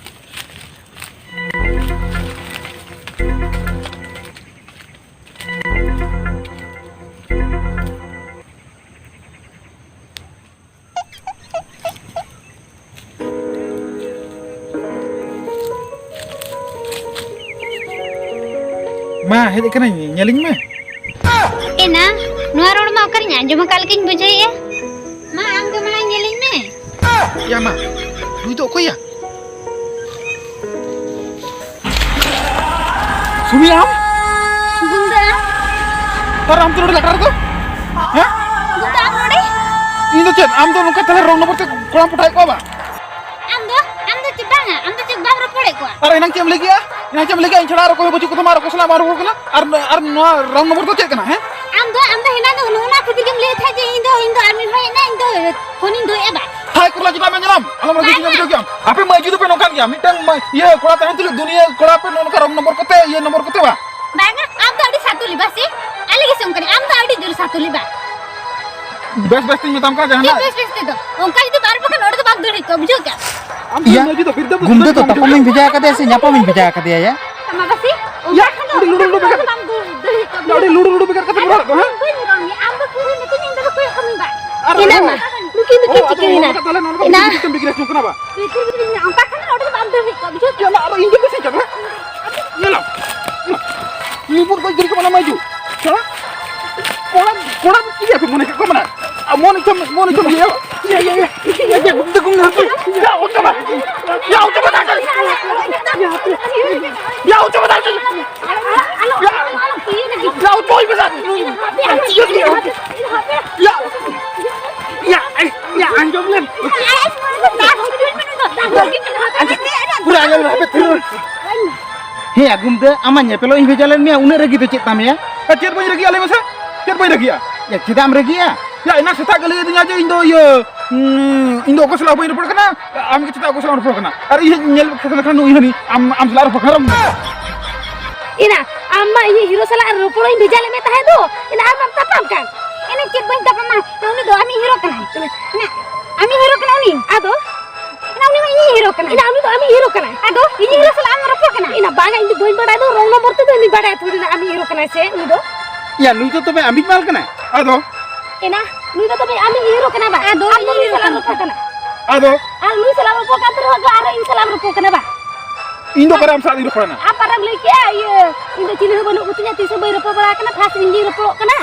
ᱢᱟ, ᱦᱮᱡ ᱟᱠᱟᱱᱟᱹᱧ, ᱧᱮᱞᱤᱧ ᱢᱮ᱾ ᱮᱱᱟ, ᱱᱚᱣᱟ ᱨᱚᱲ ᱢᱟ ᱚᱠᱟᱨᱤᱧ ᱟᱸᱡᱚᱢ ᱟᱠᱟᱫ ᱞᱮᱠᱟᱧ ᱵᱩᱡᱷᱟᱹᱣᱮᱫᱼᱟ᱾ ᱢᱟ, ᱟᱢ ᱜᱮ ᱢᱟᱲᱟᱝ ᱧᱮᱞᱤᱧ ᱢᱮ᱾ ᱭᱟ ᱢᱟ, ᱱᱩᱭ ᱫᱚ ᱚᱠᱚᱭᱟ? ᱥᱩᱢᱤ, ᱟᱢ? ᱜᱩᱱᱰᱟᱹ᱾ ᱟᱨ ᱟᱢ ᱫᱚ ᱱᱚᱰᱮ ᱞᱟᱴᱟᱨ ᱨᱮᱫᱚ? ᱦᱮᱸ? ᱜᱩᱱᱰᱟᱹ, ᱟᱢ ᱱᱚᱰᱮ? ᱤᱧ ᱫᱚ ᱪᱮᱫ? ᱟᱢ ᱫᱚ ᱱᱚᱝᱠᱟ ᱛᱟᱦᱞᱮ wrong number ᱛᱮ ᱠᱚᱲᱟᱢ ᱯᱚᱴᱟᱭᱮᱫ ᱠᱚᱣᱟ ᱵᱟᱝ? ᱟᱢ ᱫᱚ, ᱟᱢ ᱫᱚ ᱪᱮᱫ ᱵᱟᱝᱟ? ᱟᱢ ᱫᱚ ᱪᱮᱫ ᱵᱟᱢ ᱨᱚᱯᱚᱲᱮᱫ ᱠᱚᱣᱟ? ᱟᱨ ᱮᱱᱟᱝ ᱪᱮᱫ ᱮᱢ ᱞᱟᱹᱭ ᱠᱮᱜᱼᱟ? ᱮᱱᱟᱝ ᱪᱮᱫ ᱮᱢ ᱞᱟᱹᱭ ᱠᱮᱜᱼᱟ? ᱤᱧ ᱪᱷᱟᱲᱟ ᱟᱨ ᱚᱠᱚᱭ ᱦᱚᱸ ᱵᱟᱹᱪᱩᱜ ᱠᱚᱛᱟᱢᱟ ᱟᱨ ᱚᱠᱚᱭ ᱥᱟᱞᱟᱜ ᱵᱟᱢ ᱨᱚᱯᱚᱲ ᱠᱟᱱᱟ? ᱟᱨ, ᱟᱨ ᱱᱚᱣᱟ wrong number ᱫᱚ ᱪᱮᱫ ᱠᱟᱱᱟ, ᱦᱮᱸ? ᱟᱢ ᱫᱚ, ᱟᱢ ᱫᱚ ᱦᱮᱱᱟᱝ ᱫᱚ ᱱᱚᱜᱼᱚ ᱱᱚᱣᱟ ᱠᱷᱟᱹᱛᱤᱨ ᱜᱮᱢ ᱞᱟᱹᱭᱮᱫ ᱛᱟᱦᱮᱸᱫ ᱡᱮ ᱤᱧ ᱫᱚ, ᱤᱧ ᱫᱚ ᱟᱨ ᱢᱤᱫ ᱦᱚᱲ ᱦᱮᱡ ᱮᱱᱟᱭ, ᱤᱧ ᱫᱚ ᱯᱷᱳᱱᱤᱧ ᱫᱩᱭ ᱮᱫᱟ᱾ ᱦᱟᱭ ᱠᱚᱨᱞᱟ, ᱪᱮᱫᱟᱜ ᱵᱟᱢ ᱧᱮᱞᱟᱢ? ᱟᱞᱚᱢ ᱨᱟᱹᱜᱤ ᱦᱚᱪᱚᱧᱟ, ᱵᱩᱡᱷᱟᱹᱣ ᱠᱮᱜᱼᱟᱢ? ᱟᱯᱮ ᱢᱟᱹᱡᱷᱤ ᱫᱚᱯᱮ ᱱᱚᱝᱠᱟᱱ ᱜᱮᱭᱟ, ᱢᱤᱫᱴᱟᱝ ᱢᱟ-, ᱤᱭᱟᱹ ᱠᱚᱲᱟ ᱛᱟᱦᱮᱱ ᱛᱩᱞᱩᱡ ᱫᱩᱱᱤᱭᱟᱹ ᱠᱚᱲᱟ ᱯᱮ ᱱᱚᱜᱼᱚ ᱱᱚᱝᱠᱟ wrong number ᱠᱚᱛᱮ, ᱤᱭᱟᱹ number ᱠᱚᱛᱮ ᱵᱟ? ᱵᱟᱝᱟ, ᱟᱢ ᱫᱚ ᱟᱹᱰᱤ ᱥᱟᱛᱩᱞᱤ ᱵᱟ ᱥᱮ? ᱟᱞᱮ ᱜᱮ ᱥᱮ ᱚᱱᱠᱟᱱᱤᱡ, ᱟᱢ ᱫᱚ ᱟᱹᱰᱤ ᱡᱳᱨ ᱥᱟᱛᱩᱞᱤ ᱵᱟ᱾ ᱵᱮᱥ ᱵᱮᱥ ᱛᱤᱧ ᱢᱮᱛᱟᱢ ᱠᱟᱱᱟ ᱪᱮᱫ ᱡᱟᱦᱟᱱᱟᱜ᱾ ᱵᱮᱥ ᱵᱮᱥ ᱛᱮᱫᱚ? ᱚᱱᱠᱟ ᱡᱩᱫᱤ ᱵᱟᱨ ᱵᱟᱠᱷᱟᱱ ᱚᱸᱰᱮ ᱫᱚ ᱵᱟᱢ ᱫᱟᱹᱲ ᱦᱚᱪᱚᱜᱼᱟ, ᱵᱩᱡᱷᱟᱹᱣ ᱠᱮᱜᱼᱟᱢ? ᱟᱢ ᱫᱚ ᱤᱭᱟ, ᱢᱟᱹᱡᱷᱤ ᱫᱚ ᱵᱤᱨᱫᱟᱹ ᱫᱚ ᱜᱩᱱᱰᱟᱹ ᱫᱚ ᱪᱮᱫᱟᱜ ᱛᱟᱯᱟᱢᱤᱧ ᱵᱩᱡᱷᱟᱹᱣ ᱵᱷᱮᱡᱟ ᱠᱟᱫᱮᱭᱟ ᱥᱮ ᱧᱟᱯᱟᱢᱤᱧ ᱵᱷᱮᱡᱟ ᱠᱟᱫᱮᱭᱟ ᱭᱟ? ᱟᱢ ᱵᱟᱵᱟ ᱥᱮ? ᱚᱱᱠᱟ ᱭᱟ, ᱠᱷᱟᱱ ᱫᱚ ᱟᱹᱰᱤ ᱞᱩᱰᱩ ᱞᱩᱰᱩ ᱵᱮᱜᱟᱨ ᱵᱟᱢ ᱫᱟᱹᱲ, ᱫᱟᱹᱲ ᱦᱚᱪᱚᱜᱼᱟ, ᱟᱹᱰᱤ ᱵᱩᱡᱷᱟᱹᱣ ᱞᱩᱰᱩ ᱠᱮᱜᱼᱟᱢ? ᱞᱩᱰᱩ ᱵᱮᱜᱟᱨ ᱠᱟᱛᱮ ᱟᱫᱚ ᱨᱚᱲ ᱠᱚ, ᱦᱮᱸ? ᱵᱟᱹᱧ ᱨᱚᱲ ᱢᱮᱭᱟ, ᱟᱢ ᱫᱚ ᱯᱩᱨᱟᱹ ᱢᱤᱛᱟᱹᱧ ᱤᱧ ᱫᱚ ᱠᱚᱭᱚᱜ ᱠᱟᱹᱢᱤ ᱵᱟᱝ᱾ ᱟᱨ ᱤᱱᱟᱹ ᱨᱚᱲ ᱢᱟ, ᱱᱩᱠᱤᱱ ᱚ, ᱪᱮᱫ ᱟᱫᱚ ᱪᱤᱠᱟᱹᱭᱮᱱᱟ? ᱱᱚᱣᱟ ᱠᱟᱛᱷᱟ ᱛᱟᱦᱚᱞᱮ ᱱᱚᱣᱟ ᱮᱱᱟ᱾ ᱵᱤᱠᱨᱤ ᱥᱤᱥᱴᱮᱢ ᱵᱤᱠᱨᱤ ᱥᱤᱥᱴᱮᱢ ᱠᱟᱱᱟ ᱵᱟ? ᱵᱤᱠᱨᱤ ᱵᱤᱠᱨᱤ ᱢᱮᱱᱟᱜᱼᱟ, ᱚᱱᱠᱟ ᱠᱷᱟᱱ ᱱᱚᱰᱮ ᱫᱚ ᱵᱟᱢ ᱫᱟᱹᱲ ᱦᱩᱭ ᱠᱚᱜᱼᱟ, ᱵᱩᱡᱷᱟᱹᱣ ᱠᱮᱫᱟ? ᱧᱮᱞᱟᱢ, ᱟᱫᱚ ᱤᱧ ᱜᱮ ᱵᱮᱥᱤᱧ ᱪᱟᱞᱟᱜᱼᱟ᱾ ᱧᱮᱞᱟᱢ, ᱱᱤᱭᱟᱹ ᱵᱚᱱ ᱠᱚ ᱜᱤᱰᱤ ᱠᱚ ᱢᱟᱱᱟ ᱢᱟᱡᱩ᱾ ᱦᱮᱸ? ᱠᱚᱲᱟ, ᱠᱚᱲᱟ ᱫᱚ ᱪᱮᱫ ᱯᱮ ᱢᱚᱱᱮ ᱠᱮᱫ ᱠᱚᱣᱟ ᱢᱟᱱᱮ? ᱟ, ᱢᱚᱱ ᱤᱪᱪᱷᱟ, ᱢᱚᱱ ᱤᱪᱪᱷᱟ ᱤᱭᱟᱹ, ᱤᱭᱟᱹ, ᱤᱭᱟᱹ, ᱤᱭᱟᱹ, ᱤᱭᱟᱹ, ᱜᱩᱯᱛᱟ ᱠᱚ ᱧᱟᱢ ᱠᱮᱫ᱾ ᱭᱟ, ᱚᱪᱚᱜ ᱢᱮ᱾ ᱭᱟ, ᱚᱪᱚᱜ ᱢᱮ, ᱰᱟᱠᱛᱟᱨ᱾ ᱭᱟ, ᱚᱪᱚᱜ ᱢᱮ, ᱰᱟᱠᱛᱟᱨ᱾ ᱭᱟ, ᱭᱟ, ᱚᱪᱚᱜ ᱢᱮ, ᱰᱟᱠᱛᱟᱨ᱾ ᱭᱟ, ᱭᱟ, ᱭᱟ, ᱟᱸᱡᱚᱢ ᱞᱮᱢ᱾ ᱯᱩᱨᱟᱹ ᱟᱸᱡᱚᱢ ᱞᱮᱢ, ᱦᱟᱯᱮ, ᱛᱷᱤᱨ ᱨᱚᱲ᱾ ᱦᱮᱸ, ᱟᱹᱜᱩᱢ ᱫᱟᱹ, ᱟᱢᱟᱜ ᱧᱮᱯᱮᱞᱚᱜ ᱤᱧ ᱵᱷᱮᱡᱟ ᱞᱮᱫ ᱢᱮᱭᱟ, ᱩᱱᱟᱹᱜ ᱨᱟᱹᱜᱤ ᱫᱚ ᱪᱮᱫ ᱛᱟᱢ ᱭᱟ? ᱮ, ᱪᱮᱫ ᱵᱟᱹᱧ ᱨᱟᱹᱜᱤᱜᱼᱟ, ᱞᱟᱹᱭ ᱢᱮᱥᱮ? ᱪᱮᱫ ᱵᱟᱹᱧ ᱨᱟᱹᱜᱤᱜᱼᱟ? ᱭᱟ, ᱪᱮᱫᱟᱜ ᱮᱢ ᱨᱟᱹᱜᱤᱜᱼᱟ? ᱭᱟ, ᱮᱱᱟᱝ ᱥᱮᱛᱟᱜ ᱜᱮ ᱞᱟᱹᱭ ᱟᱹᱫᱤᱧᱟ ᱡᱮ ᱤᱧ ᱫᱚ ᱤᱭᱟᱹ, ᱩᱸ, ᱤᱧ ᱫᱚ ᱚᱠᱚᱭ ᱥᱟᱞᱟᱜ ᱦᱚᱸ ᱵᱟᱹᱧ ᱨᱚᱯᱚᱲ ᱠᱟᱱᱟ, ᱟᱢ ᱜᱮ ᱪᱮᱫᱟᱜ ᱚᱠᱚᱭ ᱥᱟᱞᱟᱜ ᱮᱢ ᱨᱚᱯᱚᱲ ᱠᱟᱱᱟ? ᱟᱨ ᱤᱧ ᱦᱚᱸᱧ ᱧᱮᱞ ᱠᱮᱫ ᱠᱷᱟᱱ ᱱᱩᱭ ᱦᱟᱹᱱᱤ ᱟᱢ, ᱟᱢ ᱥᱟᱞᱟᱜ ᱨᱚᱯᱚᱲ ᱠᱟᱱᱟ᱾ ᱮᱱᱟ, ᱟᱢ ᱢᱟ ᱤᱧ ᱦᱤᱨᱳ ᱥᱟᱞᱟᱜ ᱨᱚᱯᱚᱲ ᱤᱧ ᱵᱷᱮᱡᱟ ᱞᱮᱫ ᱢᱮ ᱛᱟᱦᱮᱸ ᱫᱚ, ᱮᱱᱟ ᱟᱢ ᱢᱟᱢ ᱛᱟᱯᱟᱢ ᱠᱟᱱ᱾ ᱮᱱᱟ ᱪᱮᱫ ᱵᱟᱹᱧ ᱛᱟᱯᱟᱢᱟ? ᱩᱱᱤ ᱫᱚ ᱟᱢᱤᱡ ᱦᱤᱨᱳ ᱠᱟᱱᱟᱭ᱾ ᱮᱱᱟ ᱟᱢᱤᱡ ᱦᱤᱨᱳ ᱠᱟᱱᱟ ᱩᱱᱤ? ᱟᱫᱚ? ᱮᱱᱟ ᱩᱱᱤ ᱢᱟ ᱤᱧᱤᱡ ᱦᱤᱨᱳ ᱠᱟᱱᱟᱭ᱾ ᱮᱱᱟ ᱩᱱᱤ ᱫᱚ ᱟᱢᱤᱡ ᱦᱤᱨᱳ ᱠᱟᱱᱟᱭ᱾ ᱟᱫᱚ? ᱤᱧᱤᱡ ᱦᱤᱨᱳ ᱥᱟᱞᱟᱜ ᱟᱢ ᱨᱚᱯᱚᱲ ᱠᱟᱱᱟ? ᱮᱱᱟ ᱵᱟᱝᱟ, ᱤᱧ ᱫᱚ ᱵᱟᱹᱧ ᱵᱟᱲᱟᱭ ᱫᱚ, ᱨᱚᱝ ᱱᱚᱢᱵᱚᱨ ᱛᱮᱫᱚ ᱤᱧ ᱫᱚᱧ ᱵᱟᱲᱟᱭᱟ ᱛᱷᱚᱲᱤ ᱱᱟ ᱟᱢᱤᱡ ᱦᱤᱨᱳ ᱠᱟᱱᱟᱭ ᱥᱮ ᱩᱱᱤ ᱫᱚ᱾ ᱭᱟ, ᱱᱩᱭ ᱫᱚ ᱛᱚᱵᱮ ᱟᱢᱤᱡ ᱢᱟᱞ ᱠᱟᱱᱟᱭ? ᱟᱫᱚ? ᱮᱱᱟ, ᱱᱩᱭ ᱫᱚ ᱛᱚᱵᱮ ᱟᱢᱤᱡ ᱦᱤᱨᱳ ᱠᱟᱱᱟ ᱵᱟ? ᱟᱫᱚ ᱟᱢ ᱫᱚ ᱤᱧᱤᱡ ᱱᱩᱭ ᱦᱤᱨᱳ ᱥᱟᱞᱟᱜ ᱮᱢ ᱠᱟᱱᱟ᱾ ᱨᱚᱯᱚᱲ ᱠᱟᱱᱟ᱾ ᱟᱫᱚ? ᱟᱨ ᱱᱩᱭ ᱥᱟᱞᱟᱜ ᱮᱢ ᱨᱚᱯᱚᱲ ᱠᱟᱱ ᱛᱮ ᱨᱮᱦᱚᱸ ᱫᱚ ᱟᱨᱦᱚᱸ ᱤᱧ ᱥᱟᱞᱟᱜ ᱮᱢ ᱨᱚᱯᱚᱲ ᱠᱟᱱᱟ ᱵᱟ? ᱤᱧ ᱫᱚ ᱚᱠᱟᱨᱮ ᱟᱢ ᱥᱟᱞᱟᱜ ᱤᱧ ᱨᱚᱯᱚᱲ ᱠᱟᱱᱟ? ᱟᱢ ᱯᱟᱨᱟᱢ ᱞᱟᱹᱭ ᱠᱮᱜᱼᱟ, ᱤᱭᱟᱹ, ᱤᱧ ᱫᱚ ᱪᱤᱞᱤ ᱦᱚᱸ ᱵᱟᱹᱱᱩᱜ ᱠᱚᱛᱤᱧᱟ, ᱛᱤᱥ ᱦᱚᱸ ᱵᱟᱹᱧ ᱨᱚᱯᱚᱲ ᱵᱟᱲᱟ ᱠᱟᱱᱟ, ᱯᱷᱟᱥᱴ ᱤᱧ ᱜᱤᱧ ᱨᱚᱯᱚᱲᱚᱜ ᱠᱟᱱᱟ,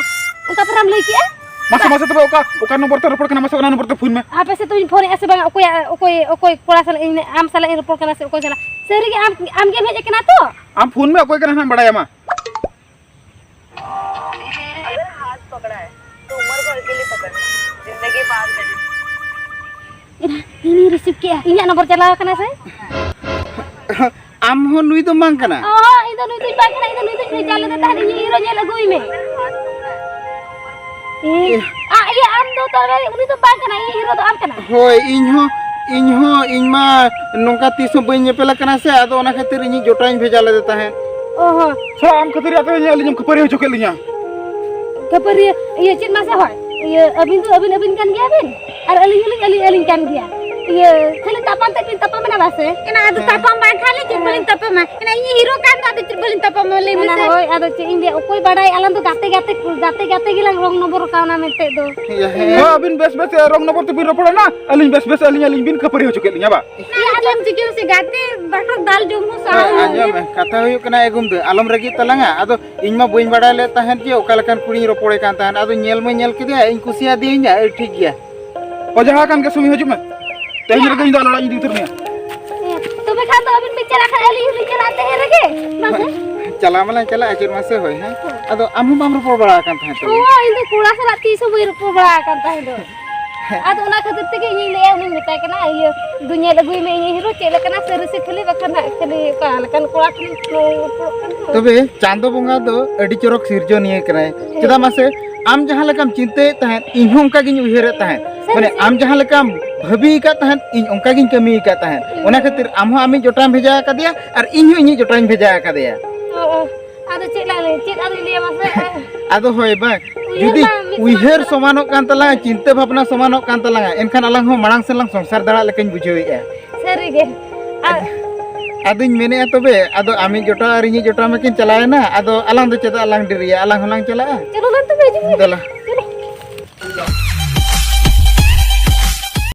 ᱚᱱᱠᱟ ᱯᱟᱨᱟᱢ ᱞᱟᱹᱭ ᱠᱮᱜᱼᱟ᱾ ᱢᱟᱥᱮ, ᱢᱟᱥᱮ ᱛᱚᱵᱮ ᱚᱠᱟ, ᱚᱠᱟ ᱱᱚᱢᱵᱚᱨ ᱛᱮ ᱨᱚᱯᱚᱲ ᱠᱟᱱᱟ? ᱢᱟᱥᱮ ᱚᱱᱟ ᱱᱚᱢᱵᱚᱨ ᱛᱮ ᱯᱷᱳᱱ ᱢᱮ᱾ ᱟᱯᱮ ᱥᱮᱫ ᱛᱚᱧ ᱯᱷᱳᱱᱮᱜᱼᱟ ᱥᱮ ᱵᱟᱝᱟ? ᱚᱠᱚᱭᱟᱜ, ᱚᱠᱚᱭ, ᱚᱠᱚᱭ ᱠᱚᱲᱟ ᱥᱟᱞᱟᱜ ᱤᱧ, ᱟᱢ ᱥᱟᱞᱟᱜ ᱤᱧ ᱨᱚᱯᱚᱲ ᱠᱟᱱᱟ ᱥᱮ ᱚᱠᱚᱭ ᱥᱟᱞᱟᱜ? ᱥᱟᱹᱨᱤᱜᱮ ᱟᱢ, ᱟᱢ ᱜᱮᱢ ᱦᱮᱡ ᱟᱠᱟᱱᱟ ᱛᱚ? ᱟᱢ ᱯᱷᱳᱱ ᱢᱮ, ᱚᱠᱚᱭ ᱠᱟᱱᱟ ᱦᱟᱸᱜ ᱵᱟᱲᱟᱭᱟᱢᱟ᱾ अगर हाथ पकड़ा है, तो उम्र भर के लिए पकड़ना, जिंदगी भर में। ᱤᱧ ᱨᱤᱥᱤᱵᱷ ᱠᱮᱜᱼᱟ, ᱤᱧᱟᱹᱜ ᱱᱚᱢᱵᱚᱨ ᱪᱟᱞᱟᱣ ᱟᱠᱟᱱᱟ ᱥᱮ? ᱟᱢ ᱦᱚᱸ ᱱᱩᱭ ᱫᱚ ᱵᱟᱝ ᱠᱟᱱᱟ? ᱚ, ᱤᱧ ᱫᱚ ᱱᱩᱭ ᱫᱚᱧ ᱵᱟᱝ ᱠᱟᱱᱟ, ᱤᱧ ᱫᱚ ᱱᱩᱭ ᱫᱚᱧ ᱵᱷᱮᱡᱟ ᱞᱮᱫᱮ ᱛᱟᱦᱮᱸᱫ, ᱤᱧᱤᱡ ᱦᱤᱨᱳ ᱧᱮᱞ ᱟᱹᱜᱩᱭ ᱢᱮ᱾ ᱤᱧ, ᱟ, ᱤᱭᱟᱹ, ᱟᱢ ᱫᱚ ᱛᱚᱵᱮ ᱩᱱᱤ ᱫᱚ ᱵᱟᱝ ᱠᱟᱱᱟ, ᱤᱧᱤᱡ ᱦᱤᱨᱳ ᱫᱚ ᱟᱢ ᱠᱟᱱᱟ᱾ ᱦᱳᱭ, ᱤᱧ ᱦᱚᱸ, ᱤᱧ ᱦᱚᱸ, ᱤᱧ ᱢᱟ ᱱᱚᱝᱠᱟ ᱛᱤᱥ ᱦᱚᱸ ᱵᱟᱹᱧ ᱧᱮᱯᱮᱞ ᱟᱠᱟᱱᱟ ᱥᱮ, ᱟᱫᱚ ᱚᱱᱟ ᱠᱷᱟᱹᱛᱤᱨ ᱤᱧᱤᱡ ᱡᱚᱴᱟᱣᱤᱧ ᱵᱷᱮᱡᱟ ᱞᱮᱫᱮ ᱛᱟᱦᱮᱸᱫ᱾ ᱚ ᱦᱚᱸ᱾ ᱥᱟᱞᱟ, ᱟᱢ ᱠᱷᱟᱹᱛᱤᱨ ᱟᱯᱮ ᱟᱹᱞᱤᱧ ᱮᱢ ᱠᱷᱟᱹᱯᱟᱹᱨᱤ ᱦᱚᱪᱚ ᱠᱮᱫ ᱞᱤᱧᱟ᱾ ᱠᱷᱟᱹᱯᱟᱹᱨᱤᱭᱟᱹ, ᱤᱭᱟᱹ, ᱪᱮᱫ ᱢᱟᱥᱮ ᱦᱳᱭ? ᱤᱭᱟᱹ, ᱟᱹᱵᱤᱱ ᱫᱚ ᱟᱹᱵᱤᱱ, ᱟᱹᱵᱤᱱ ᱠᱟᱱ ᱜᱮᱭᱟ ᱵᱤᱱ, ᱟᱨ ᱟᱹᱞᱤᱧ ᱦᱚᱸᱞᱤᱧ ᱟᱹᱞᱤᱧ, ᱟᱹᱞᱤᱧ ᱠᱟᱱ ᱜᱮᱭᱟ᱾ ᱤᱭᱟᱹ, ᱠᱷᱟᱹᱞᱤ ᱛᱟᱯᱟᱢ ᱛᱮᱫ ᱵᱤᱱ ᱛᱟᱯᱟᱢ ᱮᱱᱟ ᱵᱟᱥᱮ? ᱮᱱᱟ ᱟᱫᱚ ᱦᱮᱸ᱾ ᱛᱟᱯᱟᱢ ᱵᱟᱝ ᱠᱷᱟᱱ ᱞᱤᱧ ᱪᱮᱫ ᱵᱟᱹᱞᱤᱧ ᱛᱟᱯᱟᱢᱟ? ᱮᱱᱟ ᱤᱧ ᱦᱤᱨᱳ ᱠᱟᱱ ᱫᱚ ᱟᱫᱚ ᱪᱮᱫ ᱵᱟᱹᱞᱤᱧ ᱛᱟᱯᱟᱢᱟ ᱞᱟᱹᱭ ᱚᱱᱟ ᱢᱮᱥᱮ? ᱦᱳᱭ, ᱟᱫᱚ ᱪᱮᱫ ᱤᱧ ᱞᱟᱹᱭᱟ, ᱚᱠᱚᱭ ᱵᱟᱰᱟᱭ, ᱟᱞᱟᱝ ᱫᱚ ᱜᱟᱛᱮ ᱜᱟᱛᱮ, ᱜᱟᱛᱮ ᱜᱟᱛᱮ ᱜᱮᱞᱟᱝ ᱨᱚᱝ ᱱᱚᱵᱚᱨ ᱠᱟᱣᱱᱟ ᱢᱮᱱᱛᱮ ᱫᱚ᱾ ᱤᱭᱟᱹ, ᱦᱮᱸ᱾ ᱦᱳᱭ, ᱟᱹᱵᱤᱱ ᱵᱮᱥ ᱵᱮᱥ ᱨᱚᱝ ᱱᱚᱵᱚᱨ ᱛᱮᱵᱤᱱ ᱨᱚᱯᱚᱲ ᱮᱱᱟ, ᱟᱹᱞᱤᱧ ᱵᱮᱥ ᱵᱮᱥ ᱟᱹᱞᱤᱧ, ᱟᱹᱞᱤᱧ ᱵᱤᱱ ᱠᱷᱟᱹᱯᱟᱹᱨᱤ ᱦᱚᱪᱚ ᱠᱮᱫ ᱞᱤᱧᱟ ᱵᱟ? ᱪᱮᱫ ᱟᱫᱚᱢ ᱪᱤᱠᱟᱹᱭᱟ ᱥᱮ ᱜᱟᱛᱮ ᱵᱟᱠᱷᱟᱱ ᱫᱟᱞ ᱡᱚᱢ ᱦᱚᱸ ᱥᱟᱦᱟᱣ ᱦᱳᱭ, ᱦᱩᱭᱩᱜ ᱟᱸᱡᱚᱢ ᱜᱮᱭᱟ᱾ ᱢᱮ, ᱠᱟᱛᱷᱟ ᱦᱩᱭᱩᱜ ᱠᱟᱱᱟ ᱮ ᱜᱩᱢᱫᱟᱹ, ᱟᱞᱚᱢ ᱨᱟᱹᱜᱤᱜ ᱛᱟᱞᱟᱝᱟ᱾ ᱟᱫᱚ ᱤᱧ ᱢᱟ ᱵᱟᱹᱧ ᱵᱟᱰᱟᱭ ᱞᱮᱫ ᱛᱟᱦᱮᱸᱫ ᱡᱮ ᱚᱠᱟ ᱞᱮᱠᱟᱱ ᱠᱩᱲᱤᱧ ᱨᱚᱯᱚᱲᱮ ᱠᱟᱱ ᱛᱟᱦᱮᱸᱫ᱾ ᱟᱫᱚ ᱧᱮᱞ ᱢᱟᱧ ᱧᱮᱞ ᱠᱮᱫᱮᱭᱟ, ᱤᱧ ᱠᱩᱥᱤᱭᱟᱫᱮᱭᱟᱹᱧ, ᱟᱹᱰᱤ ᱴᱷᱤᱠ ᱜᱮᱭᱟ᱾ ᱚ, ᱡᱟᱦᱟᱸ ᱠᱟᱱ ᱜᱮ ᱥᱩᱢᱤ, ᱦᱤᱡᱩᱜ ᱢᱮ᱾ ᱛᱮᱦᱮᱧ ᱨᱮᱜᱮ ᱤᱧ ᱫᱚ ᱟᱞᱮ ᱚᱲᱟᱜ ᱤᱧ ᱤᱫᱤ ᱩᱛᱟᱹᱨ ᱢᱮᱭᱟ᱾ ᱛᱚᱵᱮ ᱠᱷᱟᱱ ᱫᱚ ᱟᱹᱵᱤᱱ ᱵᱤᱱ ᱪᱟᱞᱟᱜ ᱠᱷᱟᱱ ᱟᱹᱞᱤᱧ ᱦᱚᱸᱞᱤᱧ ᱪᱟᱞᱟᱜᱼᱟ ᱛᱮᱦᱮᱧ ᱨᱮᱜᱮ᱾ ᱢᱟᱥᱮ᱾ ᱪᱟᱞᱟᱣ ᱢᱟᱞᱟᱝ ᱪᱟᱞᱟᱜᱼᱟ ᱪᱮᱫ ᱢᱟᱥᱮ, ᱦᱳᱭ, ᱦᱮᱸ᱾ ᱟᱫᱚ ᱟᱢ ᱦᱚᱸ ᱵᱟᱢ ᱨᱚᱯᱚᱲ ᱵᱟᱲᱟ ᱟᱠᱟᱱ ᱛᱟᱦᱮᱸᱫ ᱛᱚ? ᱦᱳᱭ, ᱤᱧ ᱫᱚ ᱠᱚᱲᱟ ᱥᱟᱞᱟᱜ ᱛᱤᱥ ᱦᱚᱸ ᱵᱟᱹᱧ ᱨᱚᱯᱚᱲ ᱵᱟᱲᱟ ᱟᱠᱟᱱ ᱛᱟᱦᱮᱸᱫ ᱫᱚ᱾ ᱟᱫᱚ ᱚᱱᱟ ᱠᱷᱟᱹᱛᱤᱨ ᱛᱮᱜᱮ ᱤᱧᱤᱧ ᱞᱟᱹᱭᱟ, ᱩᱱᱤᱧ ᱢᱮᱛᱟᱭ ᱠᱟᱱᱟ, ᱤᱭᱟᱹ, ᱫᱩ ᱧᱮᱞ ᱟᱹᱜᱩᱭ ᱢᱮ ᱤᱧᱤᱡ ᱦᱤᱨᱳ ᱪᱮᱫ ᱞᱮᱠᱟᱱᱟ ᱥᱟᱹᱨᱤ ᱥᱮ ᱠᱷᱟᱹᱞᱤ, ᱵᱟᱠᱷᱟᱱ ᱦᱟᱸᱜ ᱠᱷᱟᱹᱞᱤ ᱚᱠᱟ ᱞᱮᱠᱟᱱ ᱠᱚᱲᱟ ᱴᱷᱮᱱ ᱨᱚᱯᱚᱲᱚᱜ ᱠᱟᱱᱟ᱾ ᱛᱚᱵᱮ ᱪᱟᱸᱫᱚ ᱵᱚᱸᱜᱟ ᱫᱚ ᱟᱹᱰᱤ ᱪᱚᱨᱚᱠ ᱥᱤᱨᱡᱚᱱᱤᱭᱟᱹ ᱠᱟᱱᱟᱭ᱾ ᱦᱮᱸ᱾ ᱪᱮᱫᱟᱜ ᱢᱟᱥᱮ, ᱟᱢ ᱡᱟᱦᱟᱸ ᱞᱮᱠᱟᱢ ᱪᱤᱱᱛᱟᱹᱭᱮᱫ ᱛᱟᱦᱮᱸᱫ, ᱤᱧ ᱦᱚᱸ ᱚᱱᱠᱟ ᱜᱤᱧ ᱩᱭᱦᱟᱹᱨᱮᱫ ᱛᱟᱦᱮᱸᱫ᱾ ᱥᱟᱹᱨᱤ ᱢᱟᱱᱮ, ᱥᱟᱹᱨᱤ᱾ ᱟᱢ ᱡᱟᱦᱟᱸ ᱞᱮᱠᱟᱢ ᱵᱷᱟᱹᱵᱤ ᱟᱠᱟᱫ ᱛᱟᱦᱮᱸᱫ, ᱤᱧ ᱚᱱᱠᱟ ᱜᱤᱧ ᱠᱟᱹᱢᱤ ᱟᱠᱟᱫ ᱛᱟᱦᱮᱸᱫ᱾ ᱦᱩᱸ᱾ ᱚᱱᱟ ᱠᱷᱟᱹᱛᱤᱨ ᱟᱢ ᱦᱚᱸ ᱟᱢᱤᱡ ᱡᱚᱴᱟᱣᱮᱢ ᱵᱷᱮᱡᱟ ᱟᱠᱟᱫᱮᱭᱟ ᱟᱨ ᱤᱧ ᱦᱚᱸ ᱤᱧᱤᱡ ᱡᱚᱴᱟᱣᱤᱧ ᱵᱷᱮᱡᱟ ᱟᱠᱟᱫᱮᱭᱟ᱾ ᱚ, ᱚ᱾ ᱟᱫᱚ ᱪᱮᱫ ᱞᱟᱝ ᱞᱟᱹᱭ, ᱪᱮᱫ ᱟᱫᱚᱧ ᱞᱟᱹᱭᱟ ᱢᱟᱥᱮ? ᱟᱫᱚ ᱦᱳᱭ ᱵᱟᱝ, ᱩᱭᱦᱟᱹᱨ ᱡᱩᱫᱤ ᱢᱟ ᱢᱤᱫ ᱩᱭᱦᱟᱹᱨ ᱥᱟᱶ ᱥᱚᱢᱟᱱᱚᱜ ᱠᱟᱱ ᱛᱟᱞᱟᱝᱟ, ᱪᱤᱱᱛᱟᱹ ᱵᱷᱟᱵᱽᱱᱟ ᱥᱚᱢᱟᱱᱚᱜ ᱠᱟᱱ ᱛᱟᱞᱟᱝᱟ, ᱮᱱᱠᱷᱟᱱ ᱟᱞᱟᱝ ᱦᱚᱸ ᱢᱟᱲᱟᱝ ᱥᱮᱫ ᱞᱟᱝ ᱥᱚᱝᱥᱟᱨ ᱫᱟᱲᱮᱭᱟᱜ ᱞᱮᱠᱟᱧ ᱵᱩᱡᱷᱟᱹᱣᱮᱫᱼᱟ᱾ ᱥᱟᱹᱨᱤᱜᱮ᱾ ᱟᱨ ᱟᱫᱚᱧ ᱢᱮᱱᱮᱫᱼᱟ ᱛᱚᱵᱮ, ᱟᱫᱚ ᱟᱢᱤᱡ ᱡᱚᱴᱟᱣ ᱟᱨ ᱤᱧᱤᱡ ᱡᱚᱴᱟᱣ ᱢᱟᱠᱤᱱ ᱪᱟᱞᱟᱣᱮᱱᱟ, ᱟᱫᱚ ᱟᱞᱟᱝ ᱫᱚ ᱪᱮᱫᱟᱜ ᱞᱟᱝ ᱰᱮᱨᱤᱭᱟ? ᱟᱞᱟᱝ ᱦᱚᱸᱞᱟᱝ ᱪᱟᱞᱟᱜᱼᱟ᱾ ᱪᱚᱞᱚ ᱞᱟᱝ ᱛᱚᱵᱮ, ᱦᱤᱡᱩᱜ ᱢᱮ᱾ ᱫᱮᱞᱟ᱾ ᱪᱚᱞᱚ᱾